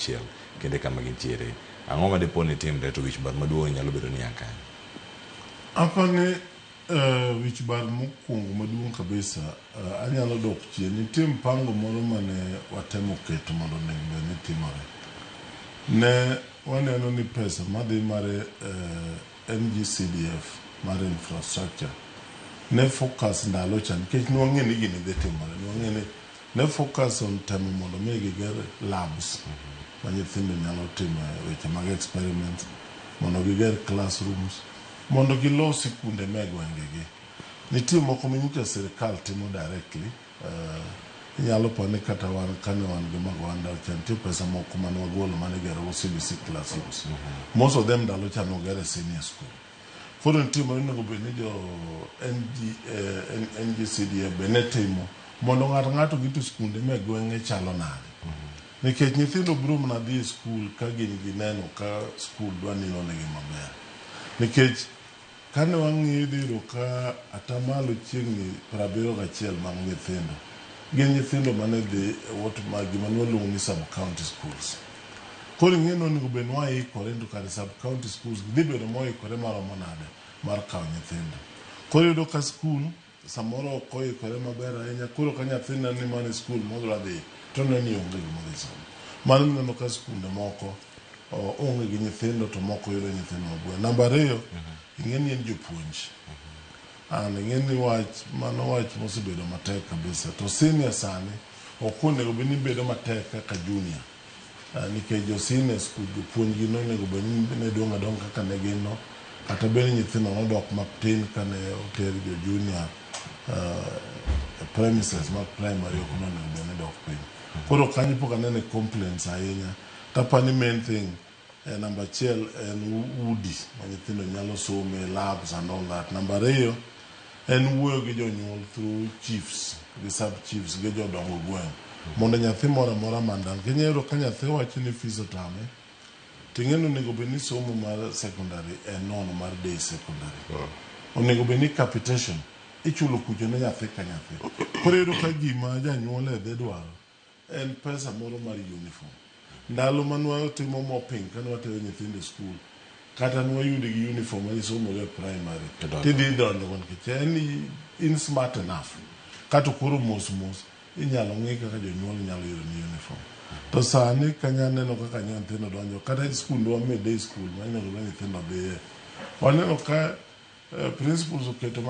konchiel kende kama gintiere. Ang'o ma dipo ni timre to wich bar maduong' nyalo bedo ni ya kanyo? Apani wich bar mokwongo maduong' kabisa, anyalo dok chien. Nitie mpango moro mane watemo keto mondo onego bed ni timore. Ne waneno ni pesa madhi mar NGCDF mar infrastructure ne focus ndalo cha, nikech nwang'e ni gini dhi timore, nwang'e ni ne focus on temo mondo mi giger labs ma nyithindo nyalo timo weche mag experiments, mondo giger classrooms, mondo gilosi kuonde me gwengegi. Nitie moko manyocha sirikal timo directly. Inyalo paro ni kata wan kane wan gi Magwanda cha, nitie pesa moko mane wagolo mane igerogo CBC classrooms. Most of them ndalo cha noger e senior school. Koro nitie ma onego bed ni jo NG, NGCDF be ne timo mondo ng'ato ng'ato gi to skunde me gweng'e chalo nade, nikech nyithindo biro mana dhi e skul ka gin gi neno ka skul dwa ni nonegi maber, nikech kane wang'iyo, idhi yudo ka atamalo chiegni 71 mag nyithindo gin nyithindo mane dhi what ma gima nwaluongo ni sub county schools. Koro ing'e ni onego bed ni waikore to kare sub county schools dhi bedo moikore maromo nade mar kawo nyithindo. Koro iyudo ka skul samoro ok oikore maber ahinya. Koro ka nyathi neno ni mano e skul modwa dhi, to oneno ni onge gima odhi somo. Mano mineno ka skunde moko onge gi nyithindo to moko yudo nyithindo mabuya. Namba ariyo, ing'e ni en jopuonj. An ing'e ni wach mano wach mosebedo matek kabisa, to senior sani ok onego bed ni bedo matek kaka junior. Nikech jo senior school, jopuonj gi nonego bed ni ne duong' adonga kaka ne gin no, kata bed ni nyithindo nodok matin kane oter jo junior premises mag primary, ok nonego bed ni dok piny. Koro kanyo pok anene complaints ahinya. Tapani main thing, namba achiel en udi ma nyithindo nyalo some, labs and all that. Namba ariyo en wuoyo gi jonyuol through chiefs gi sub chiefs gi jodongo gweng' mondo nyathi moro amora mandal kinya yudo ka nyathi wacho ni fees otame, to ing'e ni onego bed ni somo mar secondary en nono mar day secondary, onego bed ni capitation ichulo kucho ne nyathi ka nyathi. Koro iyudo ka gima janyuol e dhi dwaro en pesa moro mar uniform. Ndalo manwatimo mopping kane watero nyithindo e skul, kata nwayudi gi uniform manisomogo e primary, Idonjo. tidhi donjogo nikech en in smart enough. Kato koro mos mos inyalo ng'i kaka jonyuol nyalo yudo ni uniform. To sani kanya neno kaka nyithindo donjo kata e skundwa me day school ma onego bed ni nyithindo dhiye, waneno ka principals oketo